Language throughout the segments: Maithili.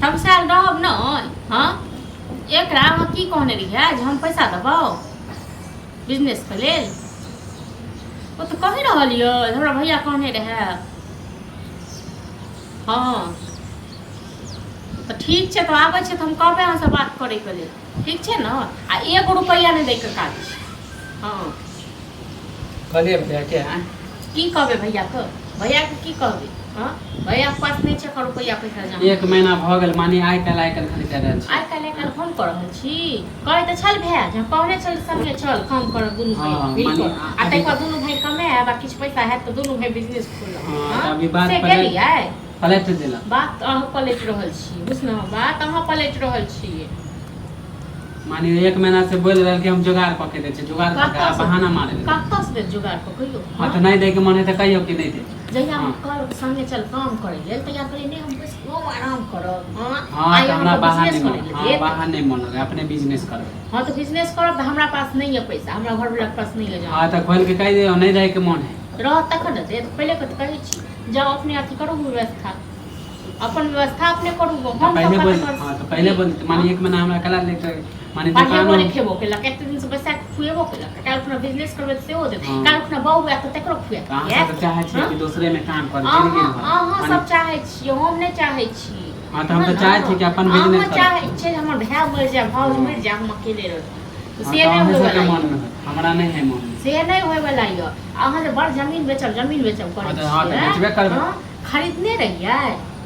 तमसायल रहब नहि। हँ, एकरा अहाँ की कहने रहियै जे हम पैसा देबौ बिजनेसके लेल? ओ तऽ कहि रहल यऽ, हमरा भैया कहने रहए। हँ, तऽ ठीक छै, तऽ आबै छै तऽ हम कहबै अहाँसँ बात करैके लेल। ठीक छै ने? आ एगो रुपैआ नहि दैके काज छै। हँ। कहलियै भैयाके, आँय? की कहबै भैयाके? भैयाके की कहबै? हँ, भैयाके पास नहि छै एखन रुपैआ पैसा जमा। एक महीना भऽ गेल, माने आइ काल्हि आइ काल्हि खाली कए रहल छी। आइ काल्हि आइ काल्हि हम कऽ रहल छी? कहै तऽ छल भैया जे कहने छल, संगे चल, काम करब दुनू भाय मिल माने कऽ आ अभी ताहिके बाद दुनू भाय कमायब आ किछु पैसा हैत तऽ दुनू भाय बिजनेस खोलब। हँ, तऽ अभी बात से पलटि गेलियै। पलटि देलक। बात तऽ अहाँ पलटि रहल छी, बुझलहुँ? बात अहाँ पलटि रहल छी। माने एक महीना से बोलि रहल कि हम जोगाड़ कऽ के दै छी, जोगाड़ कऽ के, आ कतऽसँ? बहाना मारे लगलै। कतऽसँ देत जोगाड़ कऽ, कहियौ? हँ, तऽ नहि दैके मन है तऽ कहियौ कि नहि दे। जहिया हम कहलहुँ संगे चल काम करै लेल, तहिया कहलियै नहि, हम बस हम आराम करब। हँ। हँ, आइ तऽ हमरा अहाँके बाहर बिजनेस नहि करै मन लेल हँ देत? बाहर नहि मन लगै, अपने बिजनेस करबै। हँ, तऽ बिजनेस करब तऽ हमरा पास नहि यऽ पैसा, हमरा घरवलाके पास नहि यऽ। हँ, तऽ खोलि के कहि दियौ, नहि रहैके मन है। रहत तखन ने देत। पहिले तऽ कहै छी, जाउ अपने अथी करू व्यवस्था, अपन व्यवस्था अपने करू। तऽ हम पहिले सब बोल कतऽ? हँ, तऽ पहिले बोल, माने एक महीना हमरा कला लेके माने पढ़ेबो दोकानो लिखेबो केलक, एते दिनसँ बैसा कऽ खुएबो केलक, काल्हि खुना बिजनेस करबै तऽ सेहो देत। काल्हि खुना बहू आयत तऽ तकरो खुआयत। तऽ अहाँ सब तऽ चाहै छियै कि दोसरेमे काम करू जिंदगी अहाँ भर। अहाँ माने सब चाहै छियै, हम नहि चाहै छी। हँ, तऽ हम तऽ चाहै छी कि अपन अहाँ बिजनेस करब। चाहै छियै जे हमर भाय मरि जाय, भाउज मरि जाय, हम अकेले रही। हँ, से तऽ नहि अहीं होयवला सबके यऽ। मनमे होत, हमरा नहि है मनमे। से नहि होयवला यऽ। अहाँ जे बड़ जमीन बेचब, जमीन बेचब करै हँ, तऽ हँ, तऽ छियै। बेचबे करबै। हँ, खरीदने रहियै?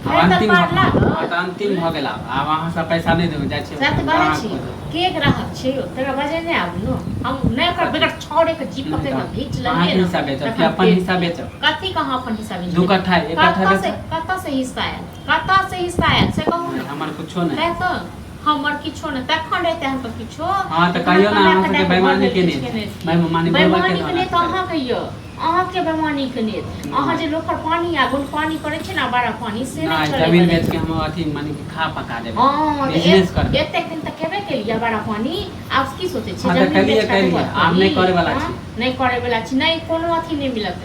आब खरीदल अन्तिम पार हँ, लागल? तऽ अन्तिम भऽ गेल। आब आब अहाँ सब पैसा नहि देबै, जाइ छियै सएह तऽ कहै ग्राहक छी। खोजब। के ग्राहक छै यौ? तकरा बजेने आबू ने। हम नहि ओकर बगैर छाउरे के जीभ नहि पकड़ि तऽ कऽ घीच लेलियै अहाँके ने हिस्सा बेचब कि तखन अपन फेर हिस्सा बेचब? कथी के अहाँ अपन हिस्सा दू बेचबै? कट्ठा, एक कट्ठा कतऽ से बेचब। कतऽ से हिस्सा आयल, कतऽ से हिस्सा आयल, से कहू नहि ने। हमर कुछो नहि। तैं तऽ हमर किछो नहि तखन रहितै अहाँके किछो? हँ, तऽ एतना कहियौ ने, कमाए अहाँ खटाए सबके कऽ घर बेईमानी लेल केने किछु छै। केने छी? माने बुड़बक के बेईमानी धन के नहि अथी तऽ करै अहाँके यऽ, अहाँके बेईमानी के नहि। अहाँ जे लोकर पानी आ गुण पानी करै छै ने, बड़ा पानी से नहि नहि चलै जमीन बला। बेच के हम अथी माने कि खा पका देबै, हँ, तऽ बिजनेस करबै। एतेक दिन तऽ केबे केलियै बड़ा पानी, आब की सोचै छियै? हँ, तऽ जमीन केलियै बेच कऽ केलियै, तकर आब नहि करी? करै वला हँ, छी। नहि करै वला छी। नहि कोनो अथी नहि मिलत,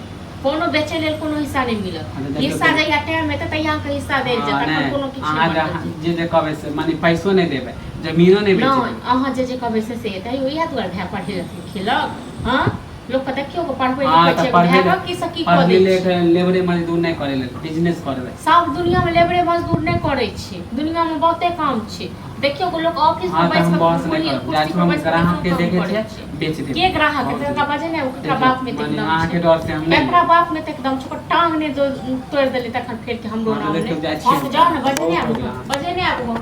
कोनो बेचै लेल कोनो हिस्सा नहि मिलत। हँ, तऽ देखियौ हिस्सा तऽ जहिया टाइम एतै तहिया अहाँके हिस्सा देल हँ, जायत, अखन नहि कोनो किछु नहि अहाँ बाँटल जहाँ जायत। जे जे कहबै से, माने पैसो नहि देबै, जमीनो नहि बेचै नहि देबै। अहाँ जे जे कहबै से से हेतै। इएह दुआरे भाय पढ़े लिखेलक? हँ, लोकके देखियौ के पढ़बै हँ, लिखबै तऽ छै, पढ़बै भायके की से की कऽ पढ़ले दै लिख छै। लेबरे मजदूर नहि करै लेल, बिजनेस करबै। सब दुनियामे लेबरे मजदूर नहि करै छै, दुनियामे बहुते काम छै। देखियौ के लोक ऑफिस हँ, मे तऽ बैस हम कऽ बस नहि करब, जाइ कुर्सी छी पर हम, बैस कऽ ग्राहक के काम देखै करै छियै, छै। बेच देबै। के ग्राहक? बहुत तकरा बजेने आबू, ककरा देखियौ बाप मे एतेक माने दम अहाँके छै? डर से हम नहि ककरा लेबै। बाप मे एतेक दम छै? ओकर टांग नहि तोड़ि देली तखन फेर के हमरो हँ, तऽ नाम देखियौ नहि। जाइ हँ, छियै तऽ हम, जाउ ने, बजेने बहुत आबू, हो गेल अहाँ। बजेने आबू।